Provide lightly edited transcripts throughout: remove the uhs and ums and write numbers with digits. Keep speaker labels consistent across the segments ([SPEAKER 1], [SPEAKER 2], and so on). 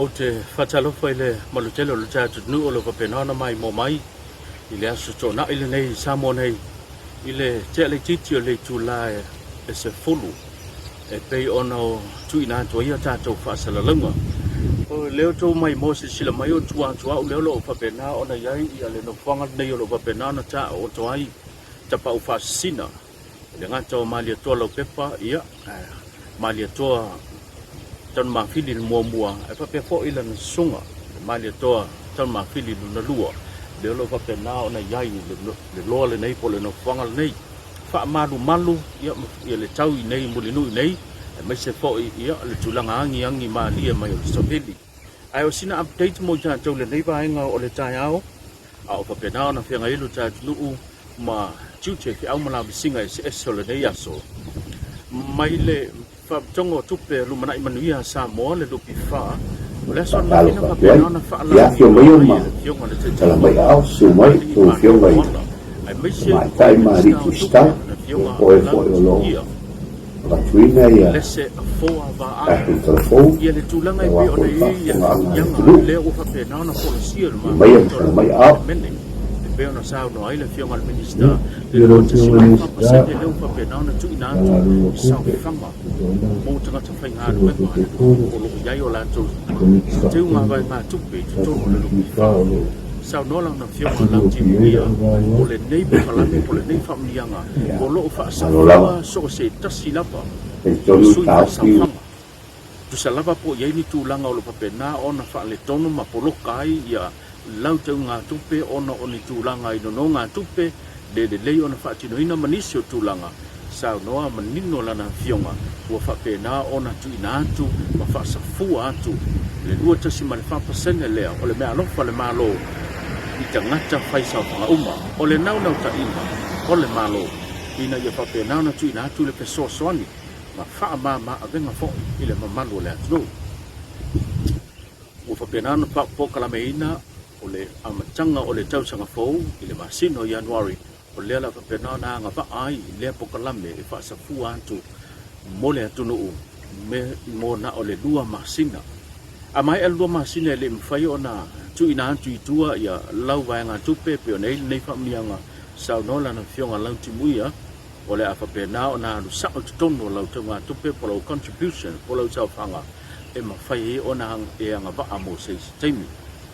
[SPEAKER 1] Ou te faatalofa i le malu tele o le tatou atunuu o lo o faapena ona maimoa mai i le aso Toonai lenei i Samoa nei i le tea laitiiti o le itula e 10 e pei ona tuuina atu ai a tatou faasalalauga. O lea outou maimoa silasila mai o tua atu au lea o lo o faapena ona i ai le nofoaga lenei o lo o faapena ona taooto ai tapaau faasisina E le gata o Malietoa Laupepa, ia, Malietoa Tanumafili le muamua, ae faapea foi lana susuga, Malietoa Tanumafili lona lua, lea o lo o faapena ona i ai le loa lenei po o le nofoaga lenei. Faamalumalu ia, ia le tau i nei Mulinuu nei, aemaise foi ia, le tulaga agiagi malie mai o le savili. Ae o sina update mo i tatou lenei vaega o le taeao, a o faapena ona feagai ai lo tatou atunuu ma tiute, feau ma lavasiga eseese o lenei aso. Mai le Faalapotopotoga o Tupe Lumanai Manuia a Samoa, le NPF, o le aso ananafi na
[SPEAKER 2] Faatalofa atu ai
[SPEAKER 1] faapena ona
[SPEAKER 2] i afio mai
[SPEAKER 1] faalauiloa
[SPEAKER 2] o
[SPEAKER 1] ai
[SPEAKER 2] ma
[SPEAKER 1] e le Afioga i le
[SPEAKER 2] tala mai
[SPEAKER 1] Taitaifono
[SPEAKER 2] aao, susu mai
[SPEAKER 1] Alii
[SPEAKER 2] tou
[SPEAKER 1] Pano
[SPEAKER 2] afioga i
[SPEAKER 1] Moala, aemaise o
[SPEAKER 2] tamaitai
[SPEAKER 1] le
[SPEAKER 2] ma alii
[SPEAKER 1] Minisita o Tupe,
[SPEAKER 2] Tusitala,
[SPEAKER 1] le
[SPEAKER 2] ia
[SPEAKER 1] Afioga
[SPEAKER 2] po o e
[SPEAKER 1] Lau
[SPEAKER 2] foi o lo o
[SPEAKER 1] Timuia.
[SPEAKER 2] avatuina ia
[SPEAKER 1] Lese Afoa Vaai,
[SPEAKER 2] tatou talafou
[SPEAKER 1] ia le tulaga e
[SPEAKER 2] aua
[SPEAKER 1] pei ona
[SPEAKER 2] foi le
[SPEAKER 1] i ai ia le
[SPEAKER 2] faafofogaaga a le
[SPEAKER 1] faamanuiaga
[SPEAKER 2] atunuu.
[SPEAKER 1] lea ua faapena ona folasia i
[SPEAKER 2] Afio mai
[SPEAKER 1] lumamea
[SPEAKER 2] ma
[SPEAKER 1] o
[SPEAKER 2] tala
[SPEAKER 1] le
[SPEAKER 2] mai aao.
[SPEAKER 1] Palemene e pei ona saunoa ai le Afioga i le Minisita, le
[SPEAKER 3] Ia lau Afioga i le Minisita
[SPEAKER 1] 2.4% lea ua faapena ona tuuina atu
[SPEAKER 3] Matagaluega o
[SPEAKER 1] i
[SPEAKER 3] Tupe,
[SPEAKER 1] saofaga
[SPEAKER 3] Tutoina,
[SPEAKER 1] mo tagata
[SPEAKER 3] Susuga
[SPEAKER 1] faigaluega a le atunuu
[SPEAKER 3] Taitaifono,
[SPEAKER 1] o lo o i ai o latou
[SPEAKER 3] Komiti
[SPEAKER 1] teuga
[SPEAKER 3] Faatonu,
[SPEAKER 1] vaegatupe i
[SPEAKER 3] tatou
[SPEAKER 1] totonu o le
[SPEAKER 3] NPF
[SPEAKER 1] NPF.
[SPEAKER 3] o lo o
[SPEAKER 1] Saunoa lana Afioga
[SPEAKER 3] filifili ai
[SPEAKER 1] Lautimuia,
[SPEAKER 3] lau
[SPEAKER 1] o
[SPEAKER 3] vaega.
[SPEAKER 1] lenei polokalame po o lenei faamanuiaga
[SPEAKER 2] Ia,
[SPEAKER 1] o lo o
[SPEAKER 2] malo lava.
[SPEAKER 1] faasafua so o se tasi lava o
[SPEAKER 2] Talitonu le
[SPEAKER 1] sui
[SPEAKER 2] taofi
[SPEAKER 1] faisaofaga. Tusa lava po o i ai ni tulaga o lo o faapena ona faaletonu ma poloka ai ia lau teugatupe ona o ni tulaga i nonogatupe le lelei ona faatinoina ma nisi o tulaga, saunoa manino lana afioga ua faapena ona tuuina atu ma faasafua atu le 2.4% lea o le meaalofa a le Malo i tagata faisaofaga uma. O le naunautaiga o le Malo ina ia faapena ona tuuina atu le fesoasoani ma faamama avega foi i le mamalu o le atunuu. Ua faapena ona pokalameina o le amataga o le tausaga fou i le masina o Ianuari, o lea o le a faapena ona agavaa ai lea pokalame e faasafua atu mo le atunuu mo na o le 2 masina. A maea le 2 masina e le i mafai ona tuuina atu i tua ia lau vaegatupe e pei ona i ai lenei faamanuiaga, saunoa lana Afioga Lautimuia, o le a faapena ona alu sao i totonu o lau taugatupe po o lau contribution po o lau saofaga e mafai ai ona e agavaa mo se isi taimi.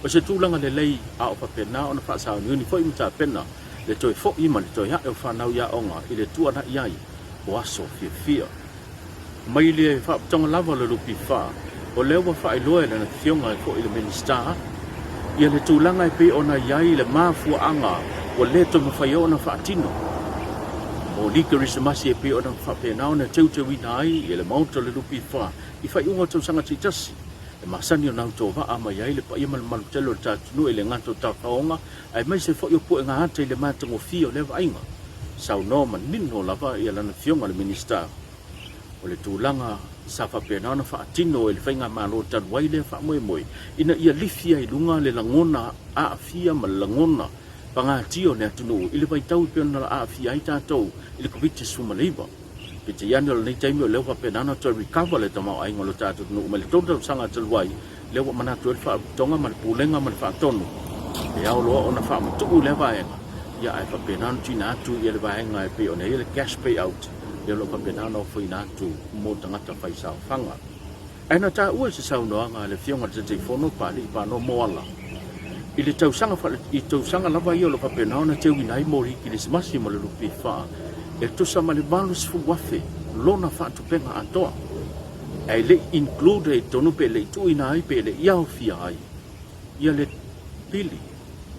[SPEAKER 1] O se tulaga lelei a o faapena ona faasauniuni foi ma tapena le toe foi ma le toe ae o fanau i aoga i le tuanai ai o aso fiafia. Mai le Faapotopotoga lava o le NPF, o lea ua faailoa e lana Afioga e foi i le Minisita ia le tulaga e pei ona i ai le mafuaaga ua le toe mafai ai ona faatino moli Kerisimasi e pei ona faapena ona teuteuina ai le Maota o le NPF i faaiuga o tausaga taitasi e masani ona autovaa mai ai le paia ma le mamalu tele o le tatou atunuu e le gata o tafaoga aemaise foi o puega ata i le matagofie o lea vaaiga. Saunoa manino lava ia lana Afioga i le Minisita o le tulaga sa faapena ona faatino e le Faigamalo talu ai lea faamoemoe ina ia lifi ai i luga le lagona aafia ma le lagona pagatia o le atunuu i le vaitau e pei ona aafia ai tatou i le Koviti-19. Peitai ane o lenei taimi o lea ua faapena ona toe recover le tamaoaiga o le tatou atunuu mai le 3 tausaga talu ai, lea ua manatu ai le Faalapotopotoga ma le Pulega ma le Faatonu e ao loa ona faamatuu lea vaega, ia ae faapena ona tuuina atu ia le vaega e pei ona i ai le cash payout lea o lo o faapena ona ofoina atu mo tagata faisaofaga. Ae na taua i se saunoaga a le Afioga i le Taitaifono Papalii Pano Moala i le tausaga faale, i tausaga lava ia o lo o faapena ona teuina ai moli Kerisimasi ma le lupe fa, e tusa ma le 80,000 lona faatupega atoa, ae le i include i totonu pe le i tuuina ai pe le i aofia ai ia le pili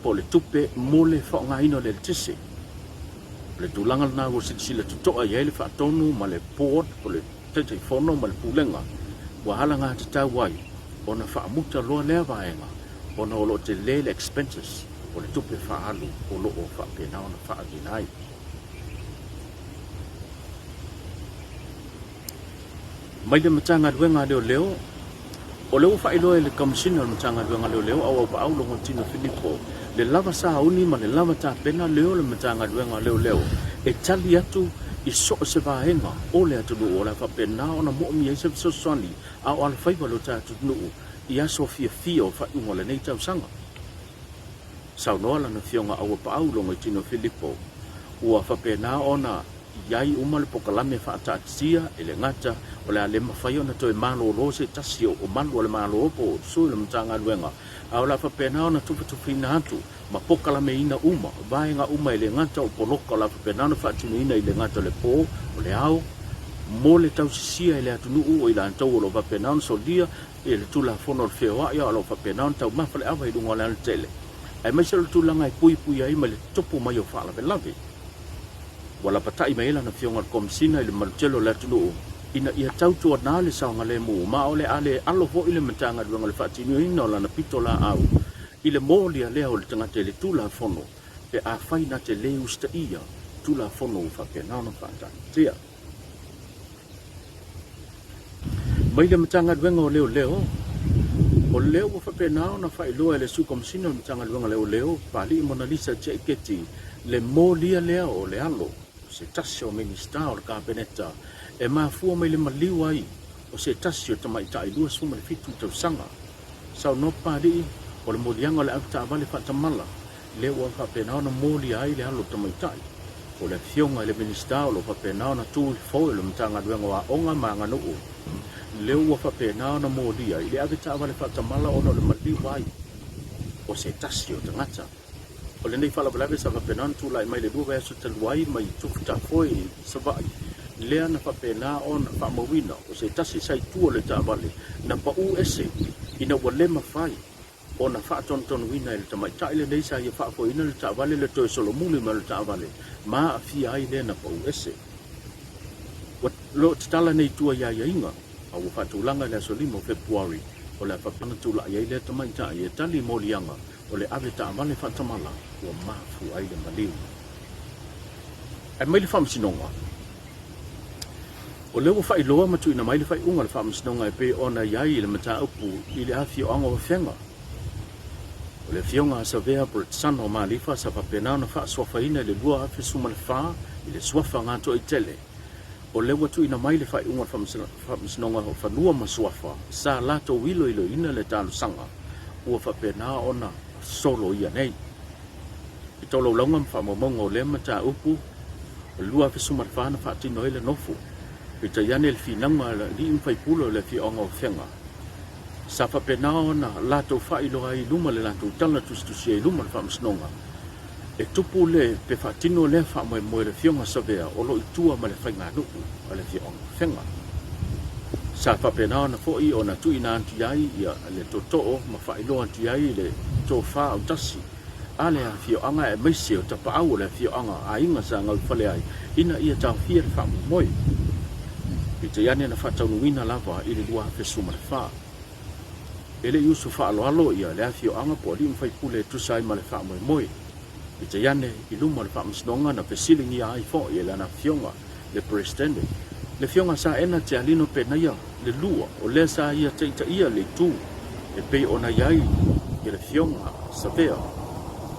[SPEAKER 1] po o le tupe mo le faaaogaina o le eletise. O le tulaga lena ua silasila totoa i ai le Faatonu ma le Board po o le Taitaifono ma le Pulega ua alagatatau ai ona faamuta loa lea vaega ona o lo o tele le expenses o le tupe faaalu o lo o faapena ona faaaluina ai. Mai le Matagaluega a Leoleo, o lea ua faailoa e le Kamasina o le Matagaluega a Leoleo Auau Paau Logotino Filipo le lava sauni ma le lava tapena lea o le Matagaluega a Leoleo e tali atu i so o se vaega o le atunuu o le a faapena ona moomia ai se fesoasoani. a o alofaiva lo tatou atunuu i aso fiafia o faaiuga o lenei tausaga. Saunoa lana Afioga Auapaau Logoitino Filipo, ua faapena ona i ai uma le pokalame faataatitia e le gata o le a le mafai ona toe malolo se tasi o malu a le Malo po o sui o le Matagaluega, a o le a faapena ona tufatufaina atu ma pokalameina uma vaega uma e le gata o poloka o le a faapena ona faatinoina i le gata o le po, o le ao, mo le tausisia e le atunuu o i latou o lo o faapena ona solia i le Tulafono o le Feoai a o lo o faapena ona taumafa le ava i luga o le alatele, aemaise o le tulaga e puipui ai mai le tupu mai o faalavelave. Ua lapatai mai ai lana Afioga i le Komesina i le mamalu tele o le atunuu ina ia tautuana le saogalemu ma o le a le alo foi le Matagaluega i le faatinoina o lana pitolaau i le molia lea o le tagata i le Tulafono pe afai na te le usitaia Tulafono ua faapena ona faataatitia. Mai le Matagaluega o Leoleo, o lea ua faapena ona faailoa e le Sui Komesina o le Matagaluega o Leoleo, Papalii Monalisa Tiaiketi, le molia lea o le alo o se tasi o Minisita o le Kapeneta e mafua mai le maliu ai o se tasi o tamaitai 27 tausaga. Saunoa Papalii, o le moliaga o le avetaavale faatamala lea ua faapena ona molia ai le alo tamaitai. O le Afioga i le Minisita o lo o faapena ona tu i le foe o le Matagaluega o Aoga ma Aganuu, lea ua faapena ona molia i le avetaavale faatamala ona o le maliu ai o se tasi o tagata. O lenei faalavelave sa faapena ona tulai mai le 2 vaiaso talu ai mai Tufutafoe i Savaii, lea na faapena ona faamauina o se tasi sa i tua o le taavale na pau ese ina ua le mafai ona faatonutonuina e le tamaitai lenei sa ia faafoeina le taavale le toe solomuli mai o le taavale ma aafia ai lea na pau ese. Ua lo tatala nei tua i aiaiga a ua faatulaga i le aso 5 o Fepuari o le a faapena tulai ai lea tamaitai e tali moliaga o le ave taavale faatamala ua mafua ai le maliu. Ae mai le Faamasinoga. O lea ua faailoa ma tuuina mai le faaiuga a le Faamasinoga e pei ona i ai i le mataupu i le afioaga o Afega. O le afioga a Savea Bretsano Malifa sa faapena ona faasuafaina i le 2014 i le suafa Gatoaitele. O lea ua tuuina mai le faaiuga a le Faamasinoga o Fanua ma Suafa sa latou iloiloina le talosaga ua faapena ona soloia nei. I tolaulauga ma faamaumauga o lea mataupu, o le 2014 na faatino ai le nofo, peitai ane le finauga a alii ma faipule o le afioaga o Afega, sa faapena ona latou faailoa ai i luma le latou tala tusitusia i luma o le Faamasinoga, e tupu le pe faatino lea faamoemoe le Afioga Savea o lo o i tua ma le faiganuu a le afioaga o Afega. Sa faapena ona foi ona tuuina atu i ai le tootoo ma faailoa atu i ai le tofa autasi a le afioaga aemaise o tapaau o le afioaga aiga sa gaufale ai ina ia taofia le faamoemoe. Peitai ane na faataunuuina lava i le 2014. E le i usu faaaloalo ia le afioaga po o alii ma faipule e tusa ai ma le faamoemoe. Peitai ane i luma o le faamasinoga na fesiligia ai foi e lana afioga le Peresetene, le Afioga Saena Tialino Penaia le lua o lea sa ia taitaia le itu e pei ona i ai le Afioga Savea,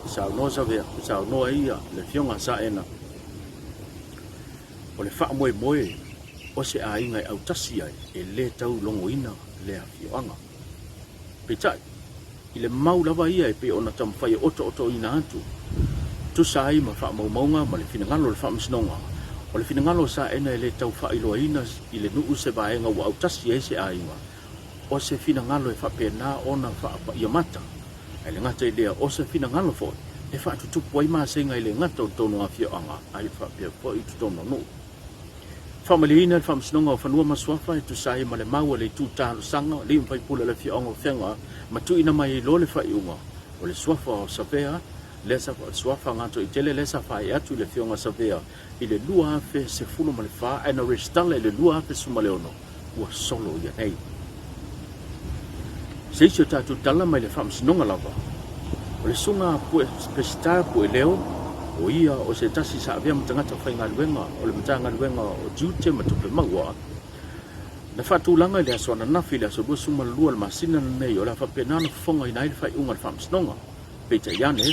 [SPEAKER 1] saunoa Savea, saunoa ia le Afioga Saena, o le faamoemoe o se aiga e autasi ai e le tau logoina le afioaga. Peitai, i le mau lava ia e pei ona taumafai e otootoina atu, tusa ai ma faamaumauga ma le finagalo o le Faamasinoga, o le finagalo o Saena e le tau faailoaina i le nuu se vaega ua autasi ai se aiga, o se finagalo e faapena ona faapaia mata, ae le gata i lea, o se finagalo foi e faatutupu ai masega e le gata o totonu o afioaga ae faapea foi i totonu o nuu. Faamalieina le Faamasinoga o Fanua ma Suafa e tusa ai ma le mau a le itu talosaga alii ma faipule o le afioaga o Afega ma tuuina mai ai loa le faaiuga o le suafa o Savea lea sa suafa Gatoaitele lea sa faaee atu i le afioga Savea i le 2014 ae na resitala i le 2016 ua solo ia nei. Se isi o tatou tala mai le Faamasinoga lava, o le Susuga Peseta Pueleo, o ia o se tasi sa avea ma tagata faigaluega o le Matagaluega o Tiute ma Tupe Maua, na faatulaga i le aso ananafi i le aso 22 o le masina lenei o le a faapena ona fofogaina ai le faaiuga a le Faamasinoga. Peitai ane,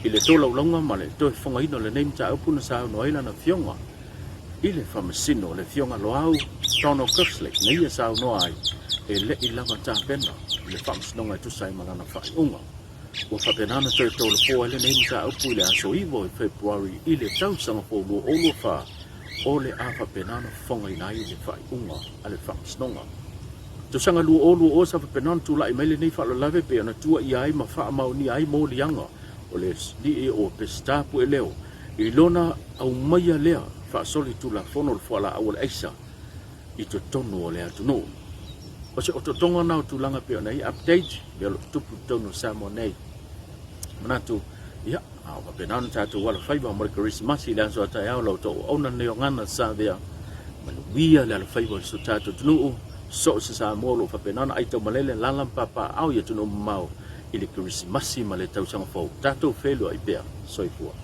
[SPEAKER 1] i le tolaulauga ma le toe fofogaina o lenei mataupu na saunoa ai lana afioga i le Faamasino, le Afioga Loau Donald Kerslake, na ia saunoa ai, E le i lava tapena le Faamasinoga e tusa ai ma lana faaiuga. Ua faapena ona toe tolopo ai lenei mataupu i le aso 9 o Fepuari i le tausaga fou 2024, o le a faapena ona fofogaina ai le faaiuga a le Faamasinoga. Tausaga 2020 sa faapena ona tulai mai lenei faalavelave pei ona tuuaia ai ma faamaonia ai moliaga o le alii o Peseta Pueleo i lona aumaia lea faasolitulafono o le fualaau o le aisa i totonu o le atunuu. O se otootoga lena o tulaga pei ona i ai update mea o lo o tutupu i totonu o Samoa nei. Manatu, ia, a o faapena ona tatou alofaiva mo le Kerisimasi i le aso a taeao la outou auauna lenei o Gana Savea. Manuia le alofaiva o si o tatou atunuu, so o se Samoa o lo o faapena ona aitaumalele, alaala ma papaaao i atunuu mamao i le Kerisimasi ma le tausaga fou. Tatou feiloai pea. Soifua.